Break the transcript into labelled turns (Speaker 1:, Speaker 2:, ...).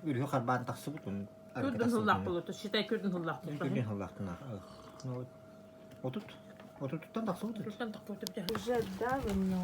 Speaker 1: Үрүһү харбаан тахсыбыт.
Speaker 2: Күрдүн сыллаах болута, считай күрдүн сыллаах
Speaker 1: Күрдүн сыллаахтын Отут. Отуттан тахсыбыт.
Speaker 2: Отуттан тахсыбыт.
Speaker 3: Уже давно.